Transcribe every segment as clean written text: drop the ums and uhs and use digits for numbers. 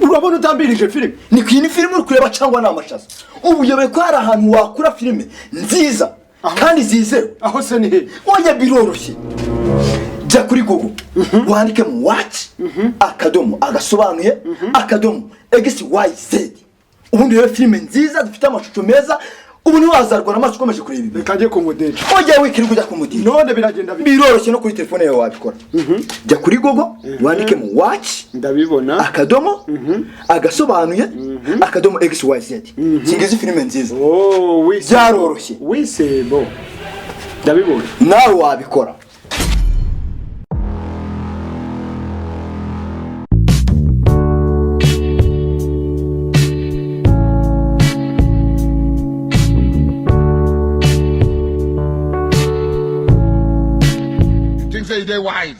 Urabona utambirije filime? Ni ku iyi filime uri kureba cyangwa ni amashaza? Ubu uyobewe ko hari ahantu wakura filime nziza kandi zizewe? Aho se ni he? Oya, biroroshye. Jya kuri Google, wandikemo watch akadomo agasobanuye akadomo xyz, ubundi rero filime nziza zifite amashusho meza. Ubu ntiwazarwara amaso ukomeje kureba ibi. Reka njye ku mudeli. Ujya wikirirwa ujya ku mudiri. None biragenda bite? Biroroshye, no kuri telefone yawe wabikora. Jya kuri Google, wandikemo watch Ndabibona. akadomo agasobanuye akadomo xyz, singizi filime nziza. Oh, oui. Byaroroshye. Oui, c'est bon, ndabibona. Nawe wabikora. Things say they wise.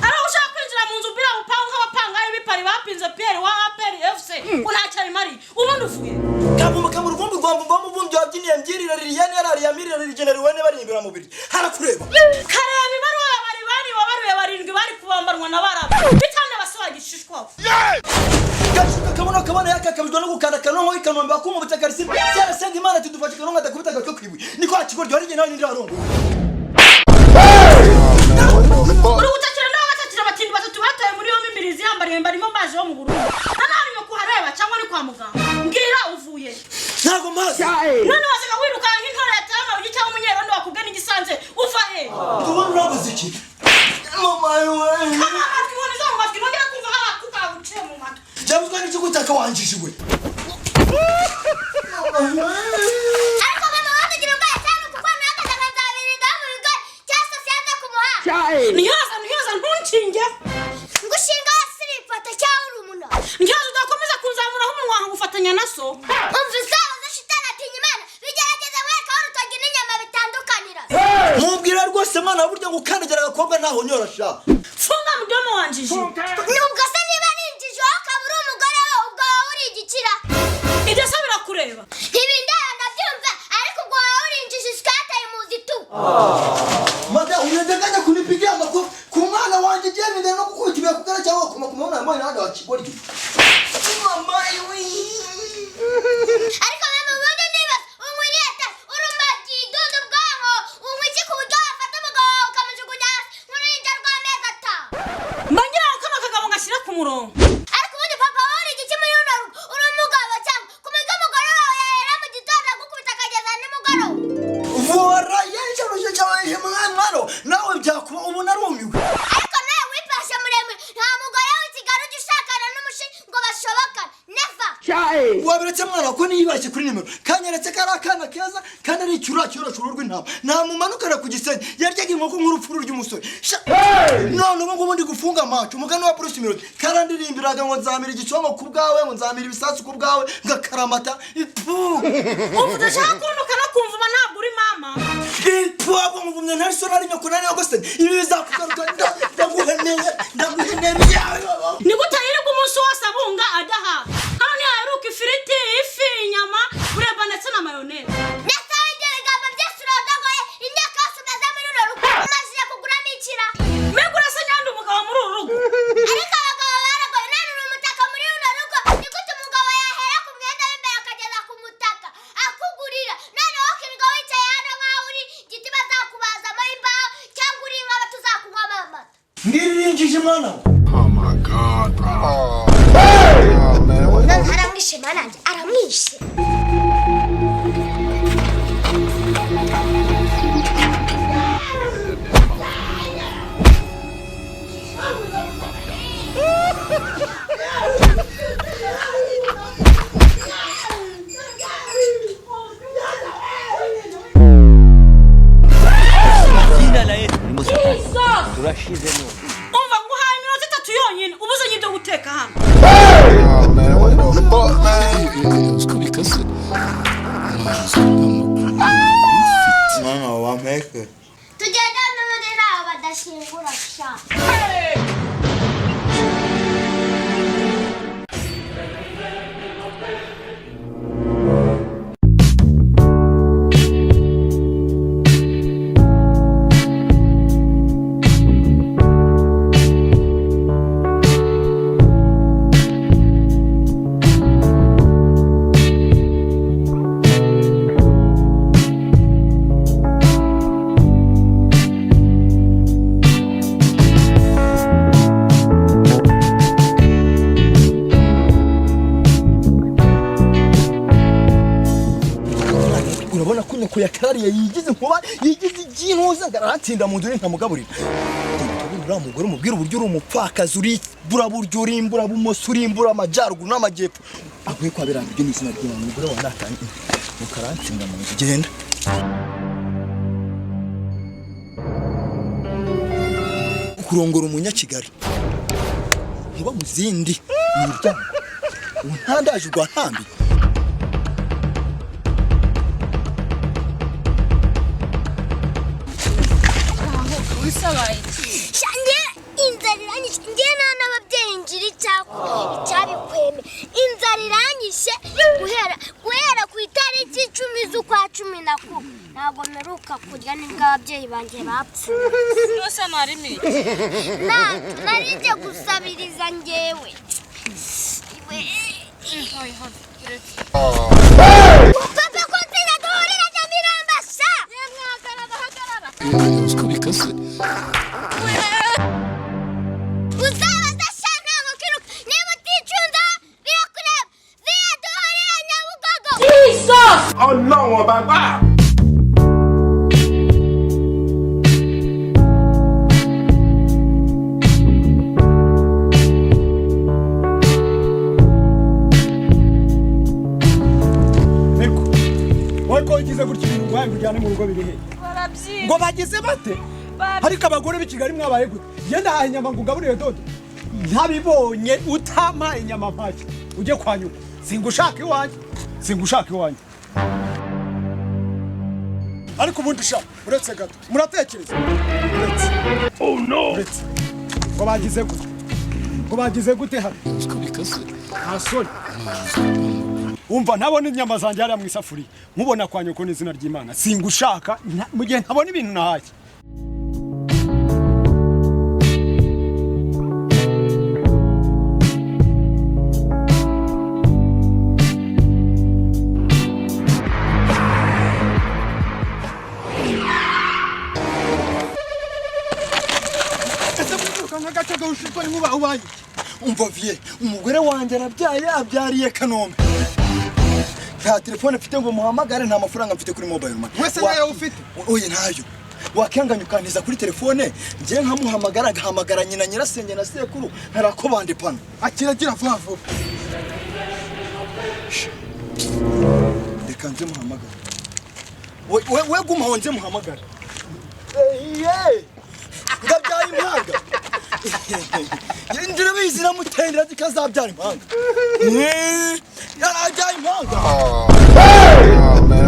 Ari ushaka kwinjira mu nzu mbira upangu nk'abapangayi b'ipari bapinze Pierre wa APR FC ngo ntacyo abimariye. Ubundi uvuye? Kavumba kamura uvumbi rwa mvumba w'umubumbyi wabyiniye mbyirira liliyani yarariye amirira ligenera iwene baririmbira mubiri harakureba. Kareba ibaruwa ya bari bari wabaruye barindwi bari kubambanwa na baraba bitande basibagishishwaho. Gashuka kabono kabona yakakabijwe no gukanda kanonko ikanombe bakumubutse karisi cyarasenga Imana tudufashe kanonko adakubita agatwe kwibuye niko hakigoryo hari nawe nindi warongo. Uri gutakira nawe gatakira abatindi batatu bataye muri yombi imirizi yambariye mbarimo mbaje wo mu Burundi. Hano hari kuhareba cyangwa ni kwa muganga? Mbwira, uvuye? Ntago mazi. None wazaga wirukanka nk'intore yataye amabuye cyangwa umunyerondo wakubwe n'igisanze? Uva he? Ndubona urabuze iki mama we? Kama amatwi ubona izo mu matwi nongera kumva hari akuka guciye mu matwi. Byabuzwa n'iki gutaka wanjije we? Ariko mama, watugira ubwoba cyane kuko nahagaze nkazabiriga mu bigori cyangwa sosiyo ku muhanda. Ntyoza, ntyoza, ntunkinge. Ngushinga wasirifata cyangwa uri umunwa. Ntyoza, udakomeza kunzamuraho umunwa nkagufatanya na so. Umva, isabazo shitani atinya Imana bigerageza mwereka aho urutoki n'inyama bitandukanira. Mubwira rwose mwana, burya ngo ukandagira agakobwa ntaho nyorosha. Funga mdomo wanjije. Nubwo se niba ari injiji, wowe ukaba uri umugore we, ubwo wowe uri igikira? Ibyo se birakureba? Ntibindeba ndabyumva, ariko ubwo wowe uri injiji sikataye muzi tu. Mada, unadanganya kunipigia makofi ku mwana wanje je ndende no gukubita kugara cyangwa kuma kumona mwana hano wakigoryo mama we. Ariko mama, ubundi nibaza unywa iriya tabi, urumogi, dudu ubwonko, unywa iki ku buryo wafata umugabo wawe ukamujugunya hasi nk'uruhinja rw'amezi 5? Mba ngira ngo kano kagabo ngashyire ku murongo. Ariko ubundi papa, wowe uri igiki muri runo rugo? Uri umugabo cyangwa ku buryo umugore wawe yahera mu gitondo agukubita akageza nimugoroba? Vora yesharushe cyane mwana mwana, nawe byakuba ubu narumiwe. Ariko nawe wipashe muremure, nta mugore w'i Kigali ujya ushakana n'umushi ngo bashobokane, never. Wabiretse mwana ko niyibashye kuri nimero kanyeretse ko ari akana keza kandi ari icyura cyoroshe uruhu rw'intama ntamumanukana ku gisenge yaryaga inkoko nk'urupfuru ry'umusore. Sha! None ubu ngubu ndi gufunga amacu umugani wa Bruce Melody karandirimbiraga ngo nzamira igicongo ku bwawe, ngo nzamira ibisasu ku bwawe, ngakaramata ipu. Umva, udashaka kuntuka no kumvuma, ntabwo uri mama. Ipu, ahubwo nguvumye ntari so nari nyoko nari yogose, ibi bizakugaruka. Ndaguheneye, ndaguheneye yawe. Ni gute yirirwa umunsi wose abunga adaha? Hano ntihaheruka ifiriti, ifi, inyama, bureba ndetse na mayoneze. Ndetse ibyo bigambo byose urondogoye, imyaka yose umaze muri runo rugo umajije kuguramo ikira? Mbega urasa nyandi umugabo muri uru rugo. Ariko abagabo baragoye. None uri umutaka muri runo rugo. Ni gute umugabo yahera ku mwenda w'imbere akageza ku mutaka akugurira, none wowe ukirirwa wicaye hano nk'aho uri igiti bazakubazamo imbaho cyangwa uri inka tuzakunywamo amata? Ngiririnjije mwana we. Oh my God, bro. Oh, man, what None aramwishe manange, aramwishe. Mwana wampeke. Tugenda n'ubundi ntaho badashingura sha. Urabona ko nyoko yakarariye yigize inkuba, yigize igintuza, aratsinda mu nzu ntamugaburira. Uriya mugore umubwira uburyo uri umupfakazi, uri buraburyo, uri imburabumoso, uri imbura amajyaruguru n'amajyepfo, aguye kwa biranga ibyo ni izina ry'Imana. Umugore wawe natangiye ukarantsinda mu nzu, genda. Kurongora umunyakigali nkuba mu zindi ni ibyago, ubu ntandaje urwa ntambi. Sha nge inzara iranyishe, nge nta n'ababyeyi ngira icyabikweme. Inzara iranyishe guhera ku itariki 10 z'ukwa 11 ntabwo mperuka kurya nibwo ababyeyi banjye bapfuye. Yose narimi. Nari nje gusabiriza ngewe. Papa ko nsize duhurira Nyamirambo sha. Uziko bikaze. Uzabaza sha ntabwo kiruka niba uticunze birakureba. Viya duhurira Nyabugogo. Ọlọ́run ọba gbà. Niko wowe ko ugize gutya ibintu ngo ujyane mu rugo biri he? Ngo bagize bate? Ariko abagore b'i Kigali mwabaye gute? Genda haha inyama ngo ugaburire dodo, ntabibonye utampaye inyama mpashya ujye kwa nyoko. Singushaka iwanjye, singushaka iwanjye. Ariko ubundi sha uretse gato muratekereza, uretse uretse ngo bagize gute, ngo bagize gute hano? Uziko bikaze. Nta soni. Umva ntabona inyama zanjye hariya mu isafuriya, nkubona kwa nyoko n'izina ry'Imana singushaka mu gihe ntabona ibintu nahashye. Ese mwiruka nk'agace gahushijwe n'inkuba ubaye iki? Umva viye, umugore wanjye arabyaye, abyariye Kanombe. Nta telefone mfite ngo muhamagare, nta mafaranga mfite kuri mobile money. Wese ntayo ufite? Oye ntayo. Wakihanganya ukantiza kuri telefone, njye nkamuhamagara agahamagara nyina, nyirasenge na sekuru, ntarakobande pano. Akiragira vuba vuba. Reka nze muhamagare. We guma aho nze muhamagare. Ye! Ndabyaye impanga. Ndirabizi namutendera zikazabyara impanga. Yarabyaye impanga. Oh, man.